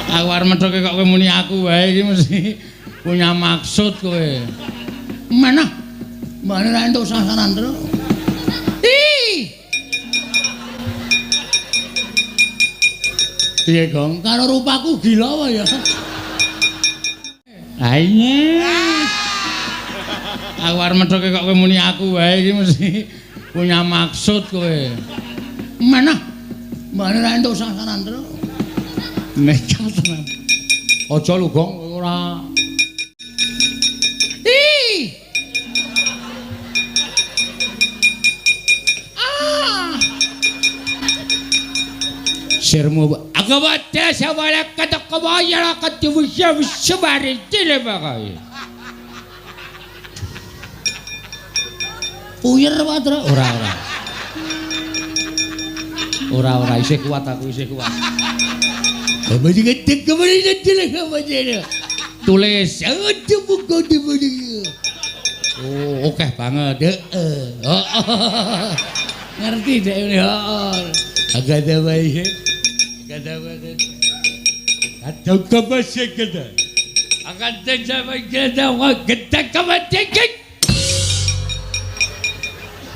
Aku arep methoke kok kowe muni aku wae iki mesti punya maksud kowe. Mana? Mbane ra entuk sasaran, Tru. Ih. Piye, Gong? Karo rupaku gila apa ya? Ha iya. Aku arep methoke kok kowe muni aku wae iki mesti punya maksud kowe. Mana? Mbane ra entuk sasaran, Tru. Nekat tenan. Aja lho, Gong, ora. Ih. Ah. Sirmu agawate sawala katakawaya katuwisya wisabari tilebakay. Puyer wae, Tru. Ora, ora. Ora, ora isih kuat aku, isih kuat. Tulis. Oh, oke banget. Heeh. Ngerti dek ini, heeh. Agak ada bae. Agak ada bae. Atau kebasik kita. Akan terjadi kita kita kebasik.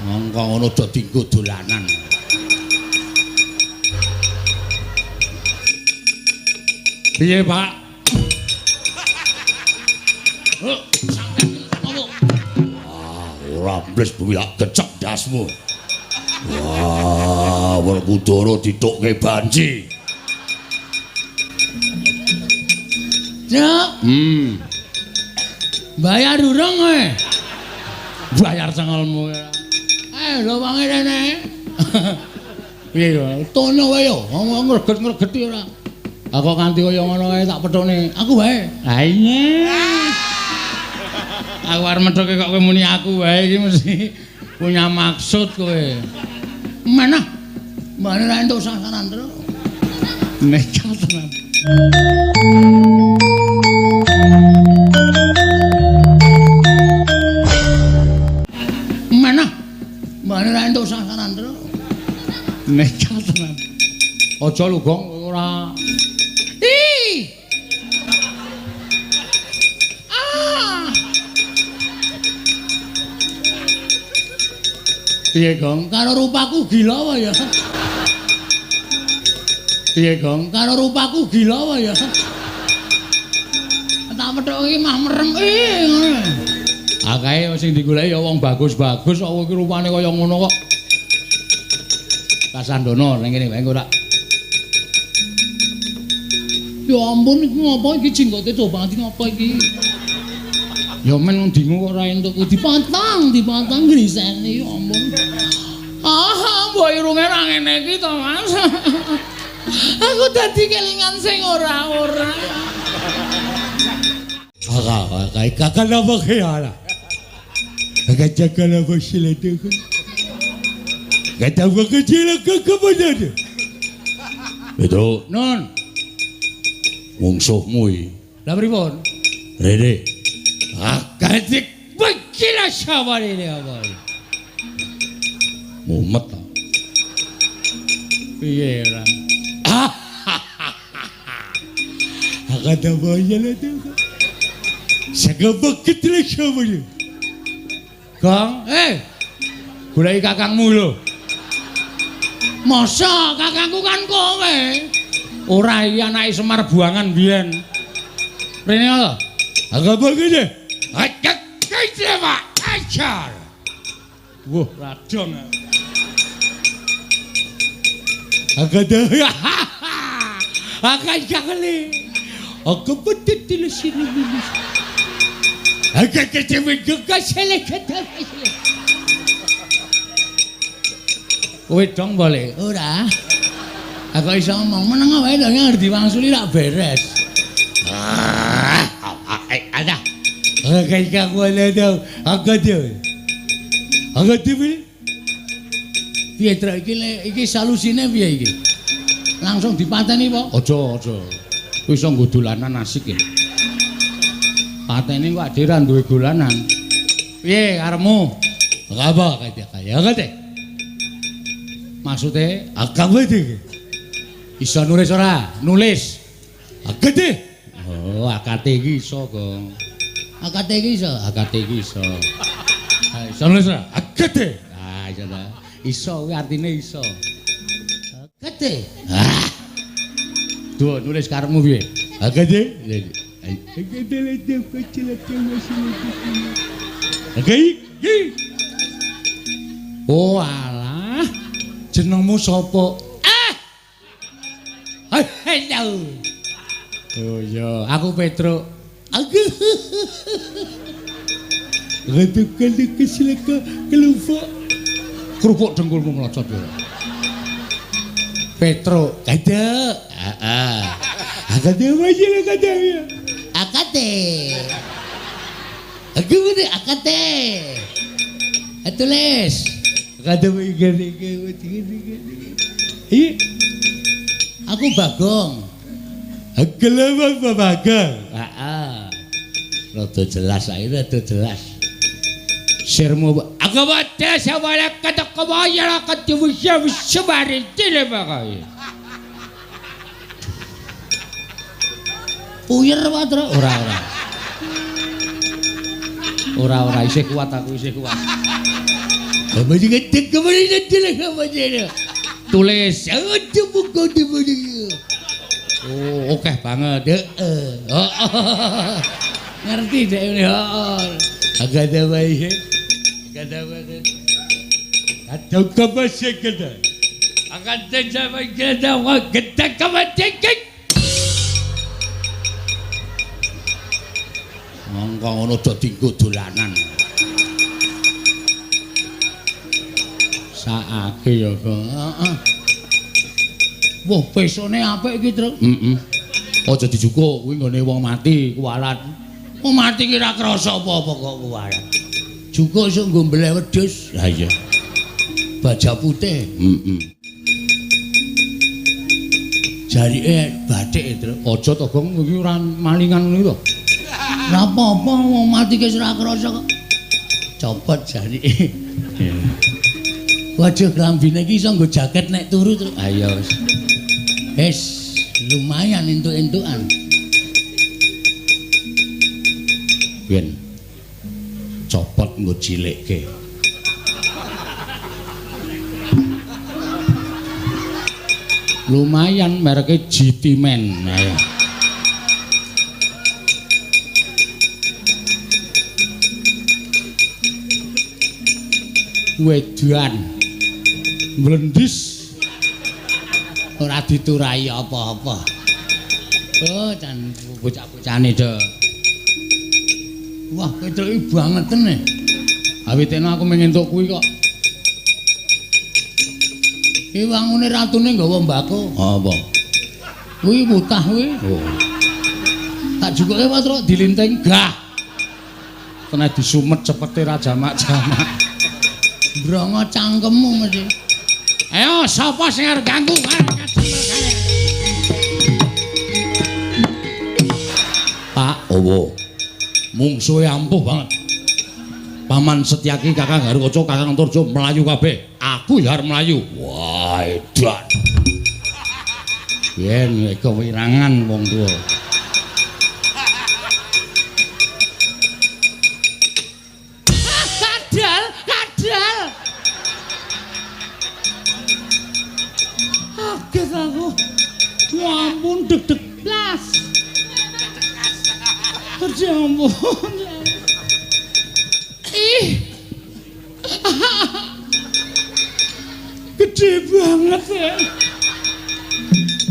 Monggo ngono do dinggo dolanan. Piye, Pak? Wah, ora mbles bumi lak gecek ndasmu. Wah, Werkudara ditukke banci. Cuk. Bayar urung kowe? Bayar cengelmu. Lho wange rene. Piye yo? Tono wae yo, ngomong ngreget-ngregeti ora. Aku kanthi kaya ngono kae tak pethukne. Aku wae. Ha iya. Aku arep methoke kok kowe muni aku wae iki mesti punya maksud kowe. Mana? Mbane ra entuk sasaran, Tru. Nekat tenan. Mana? Mbane ra entuk sasaran, Tru. Nekat tenan. Aja lho, Gong, ora. Ih. Ah. Piye, Gong? Karo rupaku gila apa ya? Piye, Gong? Karo rupaku gila apa ya? Tak methoke iki mah merem. Ih, ngono. Akae sing digoleki ya wong bagus-bagus kok iki rupane kaya ngono kok. Kasandono ning kene wae engko tak. Ya ampun iki ngopo iki jenggote coba iki ngopo iki? Ya men dingu kok ora entuk dipotong, dipotong griseni ya ampun. Ah, mbok irunge ra ngene iki to, Mas. Aku dadi kelingan sing ora-ora. Kakak, kakak napa kaya? Kakak jaga napa silete. Kata gua kecil kakak bener. Itu, Non. Mungsuhmu iki. Lah pripun? Rene. Akadik bekila saware apa. Mumet ta. Piye ora? Akada boyale tu. Sagabak kecil saware. Gong, goleki kakangmu lho. Masa kakangku kan kowe? Ora iki anake Semar buangan biyen. Rene lho. Agak begini. Acak kecewa acar. Wah, radong. Agak dah. Agak jakle. Aku betul sini. Agak kecewa juga selek. Kowe dong boleh? Ora. Aku iso ngomong meneng wae lho ngerti wangsuli rak beres. Ada. Agak boleh tau. Agak dia. Agak dia. Piye truk iki iki solusine piye iki? Langsung dipateni apa? Aja, aja. Kuwi iso nggo dolanan asik ya. Pateni kok dhewe ra duwe dolanan. Piye karepmu? Apa kaya kaya kate? Maksude agak iki. Iso nulis ora? Nulis. Gede. Oh, akate iki iso, Gong. Akate iki iso, akate iki iso. Ha, iso nulis ora? Gede. Ah, iso ta. Iso kuwi artine iso. Gede. Ah. Duh, nulis karepmu piye? Gede. Gede lede kecil Oke, iki. Oh alah. Jenengmu sapa? Ah. Halo. Oh iya, aku Petruk. Aku. Kerupuk dengkulmu melocot ya. Petruk, gede. Heeh. Akade wae akade. Akate. Aku ngene akate. Tulis. Akade wae gede. Iya. Aku Bagong. Gelem Bagong. Heeh. Rada jelas ae, rada jelas. Sirmu aku wae sawala katakawaya katiwusya wis-sebari dilebakae. Puyer wae, Tru. Ora ora. Ora ora isih kuat aku isih kuat. Tulis. Oh, oke banget. Heeh. Ngerti dek ini. Heeh. Agak ada wae. Agak ada wae. Ada kebase gede. Agak ada wae gede wa gede kebate. Mongko ngono do dinggo dolanan. Saake ya, Kang. Heeh. Wah, pesone apik iki, Truk. Heeh. Aja dijukuk kuwi nggone wong mati kuwalat. Wong mati ki ora krasa apa-apa kok kuwalat. Jukuk iso nggo mbeleh wedhus. Lah iya. Baja putih. Heeh. Jarike bathik, Truk. Aja to, Gong, iki ora malingan ngono to. Ora apa-apa wong mati ki ora krasa kok. Copot jarike. Waduh, klambine iki iso nggo jaket nek turu, Truk. Ayo wis. Wis, lumayan entuk-entukan. Ben copot nggo cilikke. Lumayan mereke GT Man. Ayo. Wedan mlendis ora diturai apa-apa. Oh, jan bocah-bocahane do. Wah, Petruk iki bangeten e. Awitene aku mung entuk kuwi kok. Iki wangune ratune nggawa mbako. Apa? Kuwi mutah kuwi. Oh. Tak jukuke Petruk dilinting gah. Kena disumet cepete ra jamak-jamak. Brongo cangkemmu mesti. Ayo sapa sing arep ganggu? Pak Owo. Mungsuhe ampuh banget. Paman Setyaki, Kakang Harukaca, Kakang Antarja mlayu kabeh. Aku ya arep mlayu. Wah, edan. Yen kewirangan wong tuwa. Kadal, kadal. Kaget aku. Ampun deg-deg blas. Ya ampun. Ih. Gede banget ya.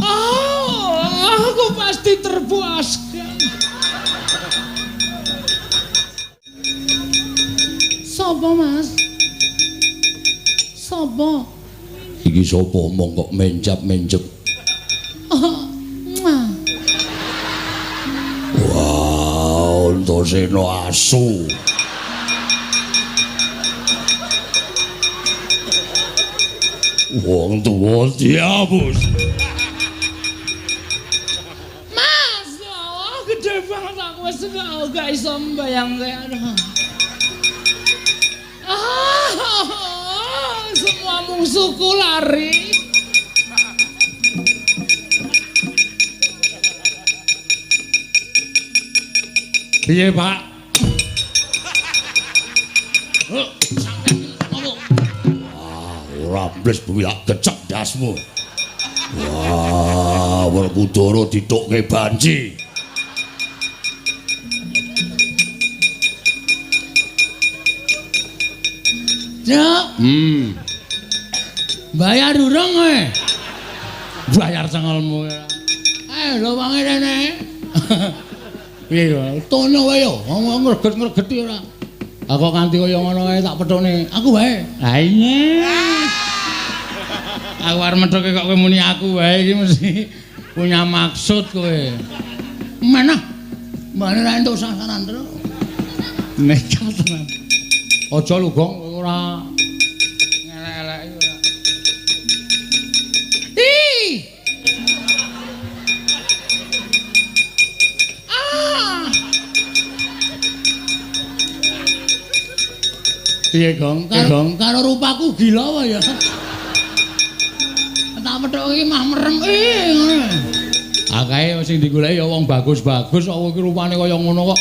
Oh, aku pasti terpuaskan. Sopo, Mas? Sopo? Iki sapa omong kok mencap-mencep? Oh, muah. Wah, Antasena asu. Wong tuwa diapus. Mas, oh, gede banget aku wis gak iso mbayangke. Ah, semua musuhku lari. Piye, Pak? Wah, ora mbles bumi lak gecek ndasmu. Wah, Werkudara ditukke banci. Cuk. Bayar urung kowe? Bayar cengelmu. Lho wange rene. Piye yo? Tono wae yo, ngomong ngreget-ngregeti ora. Aku kanthi kaya ngono kae tak pethone. Aku wae. Ha iya. Aku arep methoke kok kowe muni aku wae iki mesti punya maksud kowe. Mana? Mbane ra entuk sasaran terus. Nekat tenan. Aja lho, Gong, kowe ora ngelek-eleki ora. Ih. Ah. Piye, Gong? Gong, karo rupaku gila apa ya? Tak methoke iki mah merem ngono. Ah kae sing digoleki ya wong bagus-bagus kok iki rupane kaya ngono kok.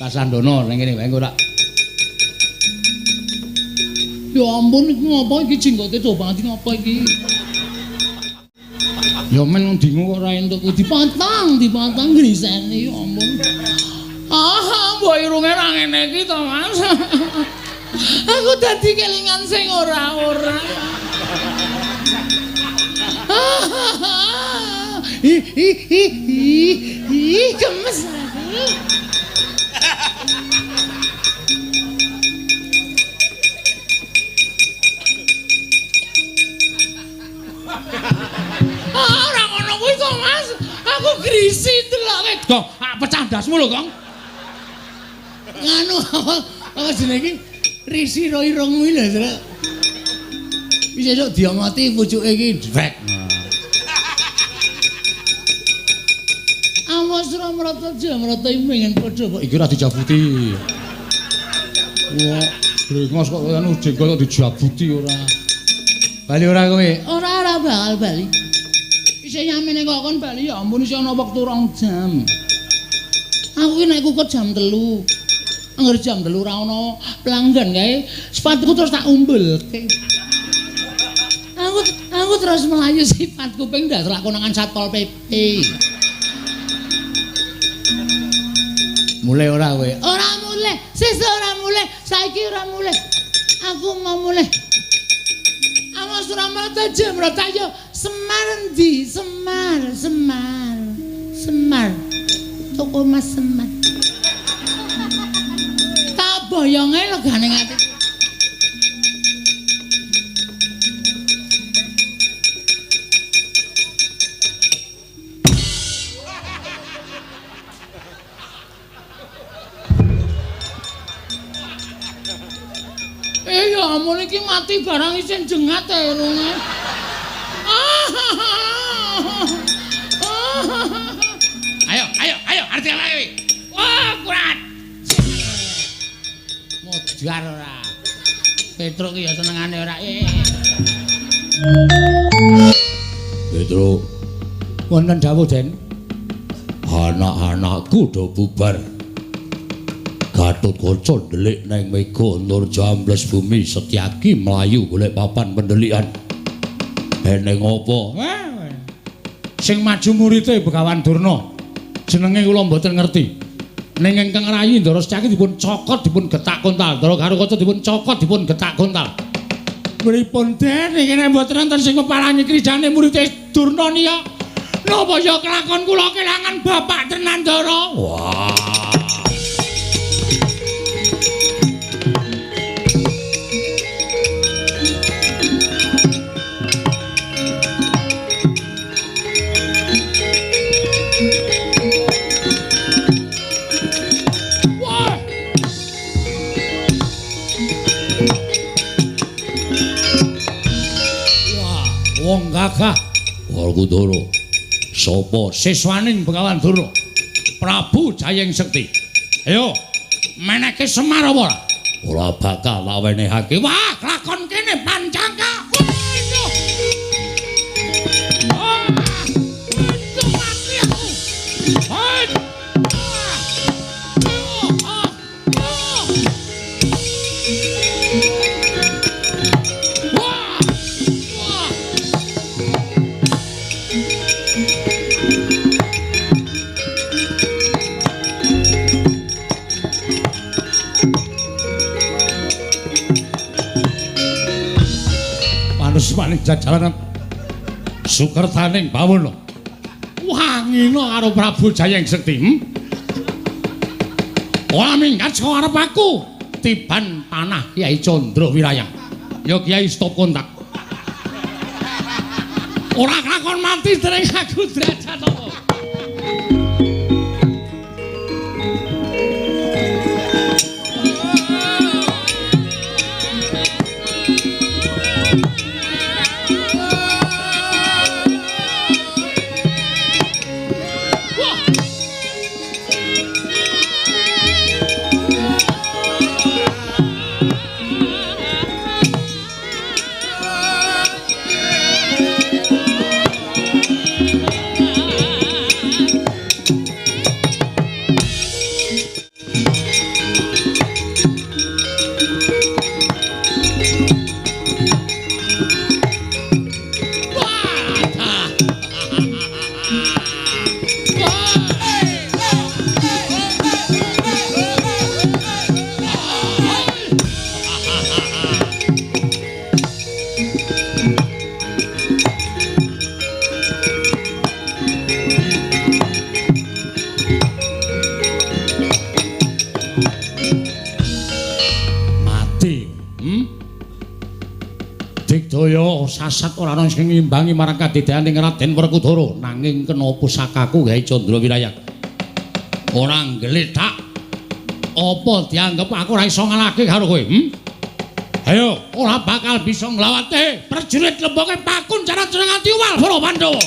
Kasandono ning kene wae engko tak. Ya ampun iki ngopo iki jenggote dawa banget ngopo iki? Ya men dingu kok ora entuk dipotong, dipotong griseni ya ampun. Ah, mbok irunge ra ngene iki to, Mas. Aku dadi kelingan sing ora-ora. Ih ih ih ih ih gemes aku. Ah, ora ngono kuwi to, Mas. Aku grisi deloke. Gong, pecah ndasmu lho, Gong. Nganu apa jenenge iki? Risi ro irung kuwi lho, Truk. Wis esuk diomoti pucuke iki dwek. Awas ora mrata jamrata pengen padha kok iki ora dijabuti. Wah, brengos kok anu jenggot kok dijabuti ora. Bali ora kowe? Ora ora bakal bali. Isih nyamene kok kon bali ya ampun isih ana wektu 2 jam. Aku ki nek kukut jam 3. Angger jam 3 ora ana pelanggan kae, sepatuku terus tak umbulke. Aku terus melayu sifat kuping ndak lakonangan Satpol PP. Mulai ora kowe? Ora mulai, sesuk ora mulai, saiki ora mulai. Aku mau mulai. Awas ora mrata jemrata yo Semar endi? Semar, Semar. Semar. Toko Mas Semar. Tak boyonge legane ati. Ya ampun iki mati barang isin jengat e irunge. Ayo, ayo, ayo, arti apa iki? Wah, kurat. Modar ora. Petruk ki ya senengane ora. Petruk, wonten dawuh, Den. Anak-anakku do bubar. Gatotkaca ndelik neng mega Antarja ambles bumi Setyaki mlayu golek papan pendelikan. Eneng apa? Sing maju murite Begawan Durna. Jenenge kula mboten ngerti. Ning ingkang rayi Ndara Setyaki dipun cokot dipun getak kontal. Ndara Garukaca dipun cokot dipun getak kontal. Pripun Den iki nek mboten wonten sing peparangi krijane murite Durna niya. Napa ya kelakon kula kelangan bapak tenan Ndara? Wah. Wong gagah Werkudara sapa siswaning Begawan Durna Prabu Jayeng Sekti. Ayo meneke Semar apa ora? Ora bakal tak wenehake. Wah, lakon kene pancangka. Wah, mati aku. Panusmaning jajaran sukertaning bawana. Wangina karo Prabu Jayeng Sekti. Ora minggat saka arep aku. Tiban panah Kyai Candra Wirayang. Ya Kyai stop kontak. Ora kelakon mati dereng aku derajat apa. Sasat ora ana sing ngimbangi marang kadidayane Raden Werkudara, nanging kena pusakaku Kyai Candra Wirayang. Ora nggletak. Apa dianggep aku ora iso ngalahke karo kowe? Ayo, ora bakal bisa nglawate prajurit lemboke pakunjaran jeneng ati wal para Pandhawa.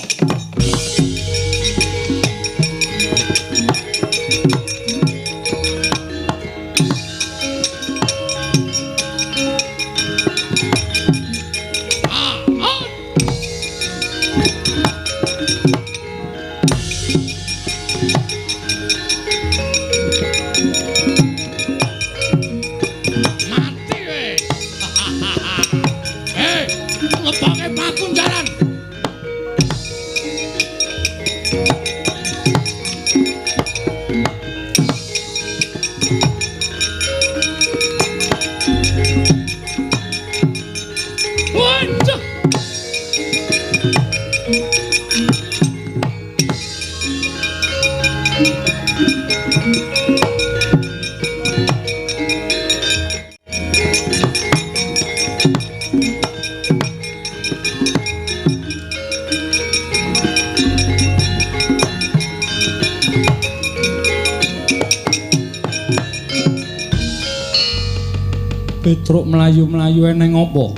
Petruk mlayu-mlayu eneng apa?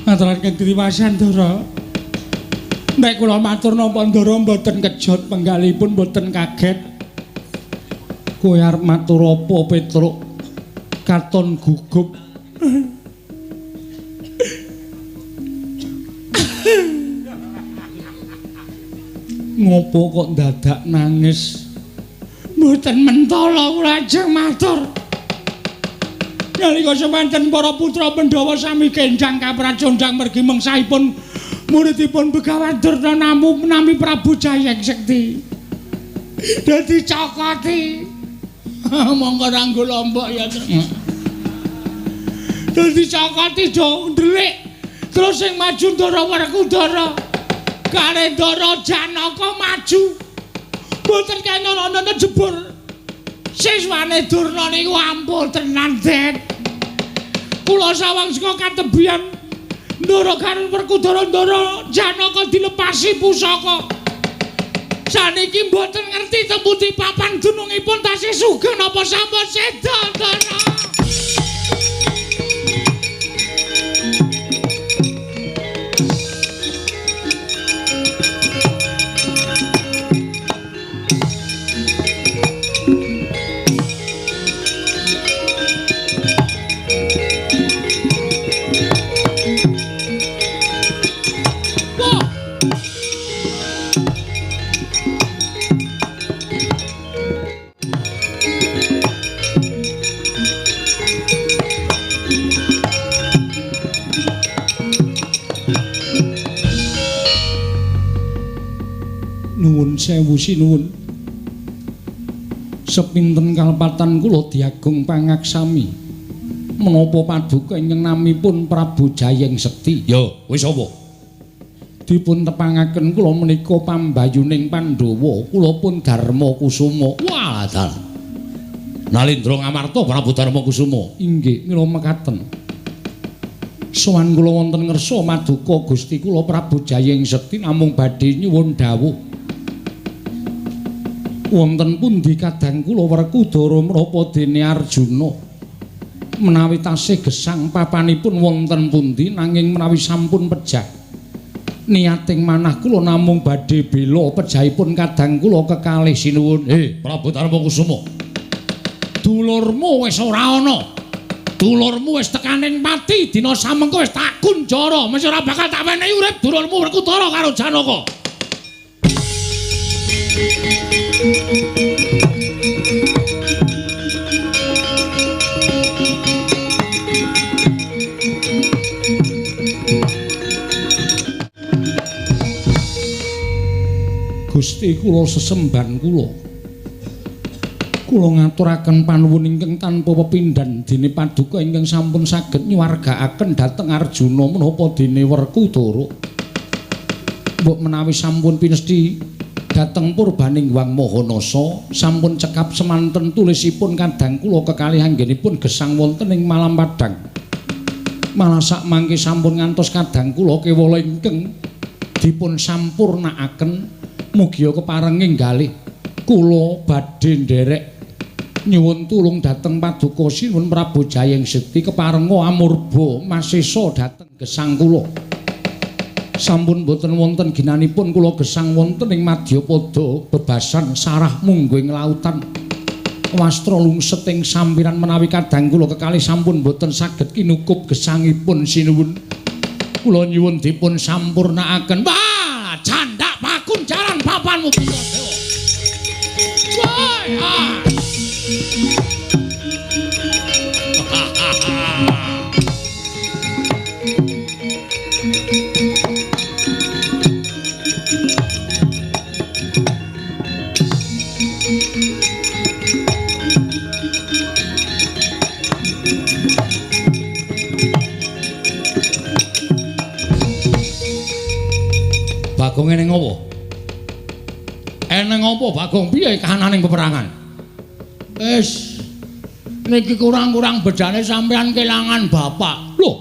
Ngaturaken kriwasan Ndara. Nek kula matur napa Ndara mboten kejot penggalipun mboten kaget. Kowe arep matur apa Petruk? Katon gugup. Ngopo kok dadak nangis? Mboten mentala kula ajeng matur. Nalika semanten para putra Pandhawa sami kenjang kapracondang mergi mengsahipun muridipun Begawan Durna namu nami Prabu Jayeng Sekti. Dadi cokoti. Monggo ranggo lombok ya. Dadi cokoti do ndelik. Terus sing maju Ndara Werkudara. Kare Ndara Janaka maju. Mboten kena ana jebur. Siswane Durna niku ampun tenan, Det. Kula sawang saka katebian Ndara karo Werkudara Ndara Janaka dilepasi pusaka. Saniki mboten ngerti teng pundi papan dunungipun tasih sugeng napa sampun seda, Ndara. Nuwun sewu sinuwun. Sepinten kalepatan kula diagung pangaksami. Menapa paduka ingkang namipun Prabu Jayeng Sekti? Ya, wis apa? Dipun tepangaken kula menika pambayuning Pandhawa, kula pun Darma Kusuma. Wah, dalah. Nalindra Ngamarta Prabu Darma Kusuma. Inggih, mila mekaten. Sowan kula wonten ngersa maduka Gusti kula Prabu Jayeng Sekti namung badhe nyuwun dawuh. Wonten pundi kadang kula Werkudara menapa dene Arjuna? Menawi tasih gesang papanipun wonten pundi nanging menawi sampun pejah niating manah kula namung badhe bela pejahipun kadang kula kekalih sinuwun. Prabu Darma Kusuma. Dulurmu wis ora ana. Dulurmu wis tekaning pati dina samengko wis tak kunjara, mesti ora bakal tak wenehi urip dulurmu Werkudara karo Janaka. Gusti kula sesemban kula. Kula ngaturaken panuwun ingkang tanpa pepindhan dene paduka ingkang sampun saged nyuwargaaken dhateng Arjuna menapa dene Werkudara. Mbok menawi sampun pinesthi dhateng purbaning Hyang Mahanasa, sampun cekap semanten tulisipun kadang kula kekalih anggenipun gesang wonten ing Malam Padang. Malah sak mangke sampun ngantos kadang kula kewala ingkang dipun sampurnakaken mugia keparenging galih kula badhe nderek nyuwun tulung dhateng paduka Sinuwun Prabu Jayeng Sekti keparenga amurba masesa dhateng gesang kula. Sampun boten wonten ginanipun kula gesang wonten ing madyapada bebasan sarah mungguing lautan. Wastra lungset ing sampiran menawi kadang kula kekalih sampun boten saged kinukup gesangipun sinuwun. Kula nyuwun dipun sampurnakaken. Wah, candak pakunjaran papanmu Puntadewa. Woi, ah. Bagong eneng apa? Eneng apa Bagong? Piye kahananing peperangan? Wis niki kurang-kurang bedane sampean kelangan bapak. Lho.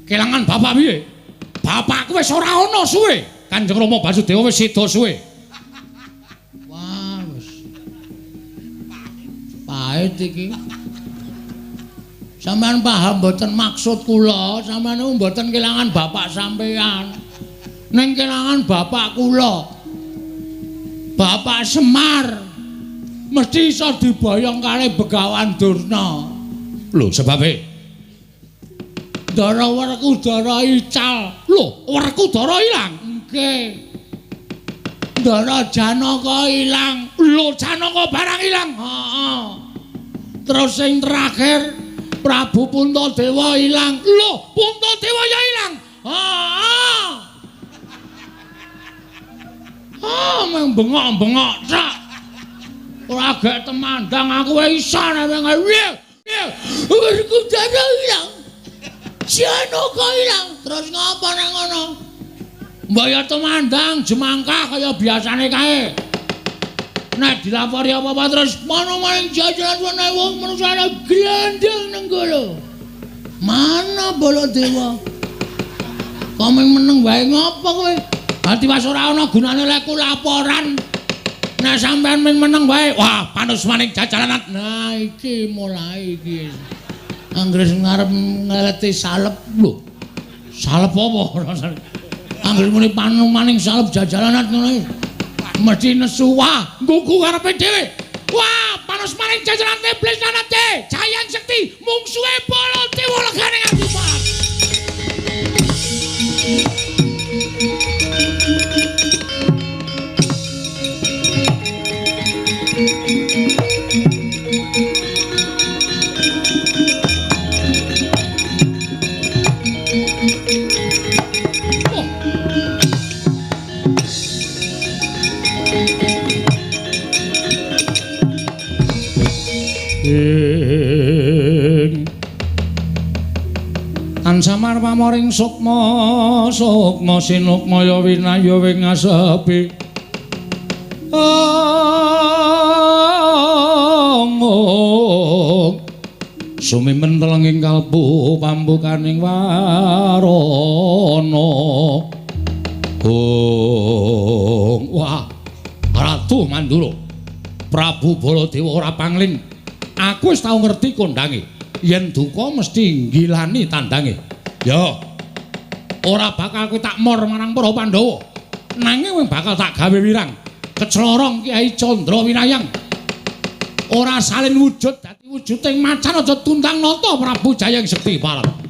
Kelangan bapak piye? Bapakku wis ora ana suwe. Kanjeng Rama Basudewa wis seda suwe. Wah, wis. Pahit iki. Sampean paham mboten maksud kula? Sampean niku mboten kelangan bapak sampean. Ning kelangan bapak kula. Bapak Semar mesti iso diboyong kali Begawan Durna. Lho, sebabe? Ndara Werkudara ical. Lho, Werkudara ilang? Nggih. Ndara Janaka ilang. Lho, Janaka barang ilang. Heeh. Terus sing terakhir Prabu Puntadewa ilang. Lho, Puntadewa ya ilang. Heeh. Ah, meng bengok-bengok tok. Ora gek temandang aku wae iso nek piye. Werkudara ilang. Janaka ilang. Terus ngapa nang ngono? Mbok ya temandang jemangkah kaya biasane kae. Nek dilapori apa-apa terus mana maning jajaran ana wong manusane glendeng nenggala. Mana Baladewa? Kok meneng wae ngopo kowe? Ati was ora ana gunane lek laporan. Nek sampean ming meneng wae, wah panus maning jajaran. Nah iki mulai iki. Anggere ngarep ngeleti salep lho. Salep apa? Anggere muni panu maning salep jajalanan ngono. Mesti nesu wah, nggugu karepe dhewe. Wah, panus maning jajaran iblis lanate. Jayang Sekti mungsuhe Baladewa legane nganti pat. Ing Ansamar pamoring sukma sukma sinukmaya winaya wing asepi. Ong sumimen telenging kalbu pambukaning warana. Ong wah Ratu Mandura Prabu Baladewa ora pangling. Aku wis tau ngerti kondange. Yen duka mesti nggilani tandange. Ya. Ora bakal kowe tak mor marang para Pandhawa. Nanging kowe bakal tak gawe wirang. Keclorong Kyai Candra Winayang. Ora salin wujud dadi wujuding macan aja tundang nata Prabu Jayeng Sekti Parang.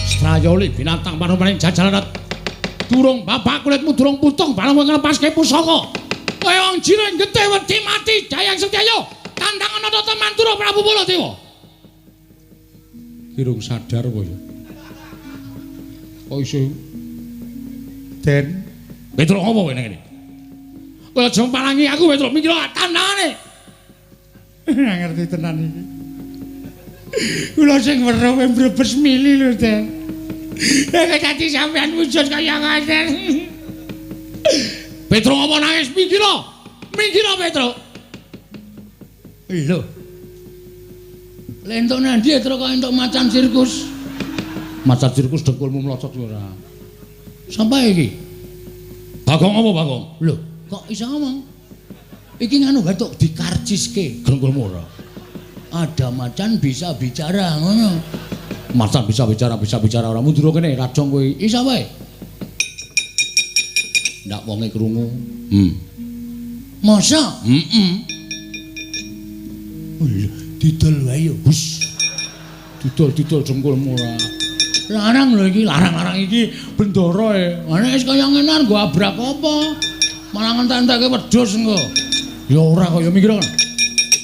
Strayoli binatang panumaning jajalan durung bapak kulitmu durung putung barang kowe nglepaske pusaka. Kowe wong jiring getih wedi mati Jayeng Sekti ayo tandang ana tata Mandura Prabu Baladewa. Kirung sadar kowe. Kok iso Den Petruk apa kowe nang kene? Kowe aja palangi aku Petruk mikir tandangane. Ora ngerti tenan iki. Kula sing weruh kowe mbrebes mili lho, Den. Nek dadi sampean wujud kaya ngoten. Petruk apa nangis minggir? Minggir Petruk. Lho. Lentuk nandi Petruk kok entuk macan sirkus. Macan sirkus dengkulmu mlocot ora. Sampai iki. Bagong apa Bagong? Lho, kok iso ngomong? Iki nganu batuk dikarciske dengkulmu ora. Ada macan bisa bicara ngono. Macan bisa bicara ora mundur kene rajong kowe. Iso wae. Ndak wonge krungu. Masa? Heeh. Lho, didol wae yo. Hus. Didol-didol dengkulmu ora. Larang lho iki, larang-larang iki bendara e. Ana wis kaya ngene nggo abrak apa? Malah ngentek-entekke wedhus engko. Ya ora kaya mikir ngono.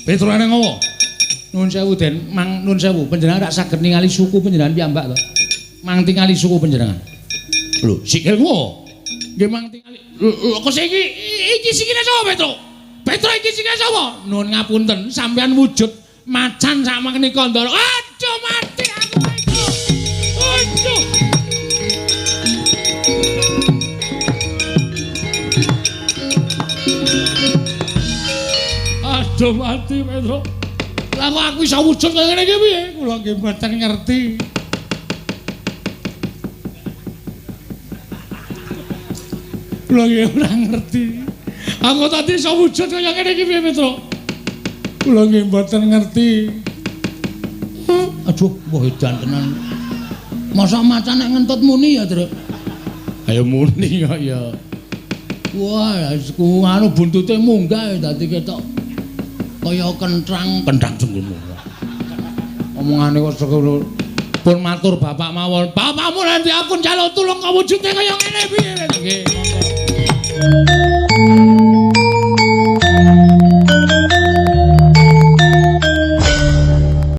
Petruk nang ngopo? Nuwun sewu Den, mang nuwun sewu, panjenengan rak saged ningali suku panjenengan piyambak to? Mang tingali suku panjenengan. Lho, sikilmu. Nggih mang tingali. Lho, kok iki iki sikile sapa, Petruk? Petruk iki sikile sapa? Nuwun ngapunten, sampean wujud macan sak menika ndara. Aduh mati aku iki. Aduh. Aduh mati, Petruk. Lah kok aku iso wujud kaya ngene iki piye? Kula nggih mboten ngerti. Kula nggih ora ngerti. Aku tadi iso wujud kaya ngene iki piye, Petruk? Kula nggih mboten ngerti. Aduh, wah edan tenan. Masa macan nek ngentut muni ya, Truk? Ayo muni kok ya. Wah, ku anu buntute munggah dadi ketok kaya kentrang, kentrang jengkulmu. Omongane kok sekono. Pun matur bapak mawon. Bapakmu nanti aku njaluk tulung kok wujude kaya ngene piye? Nggih, monggo.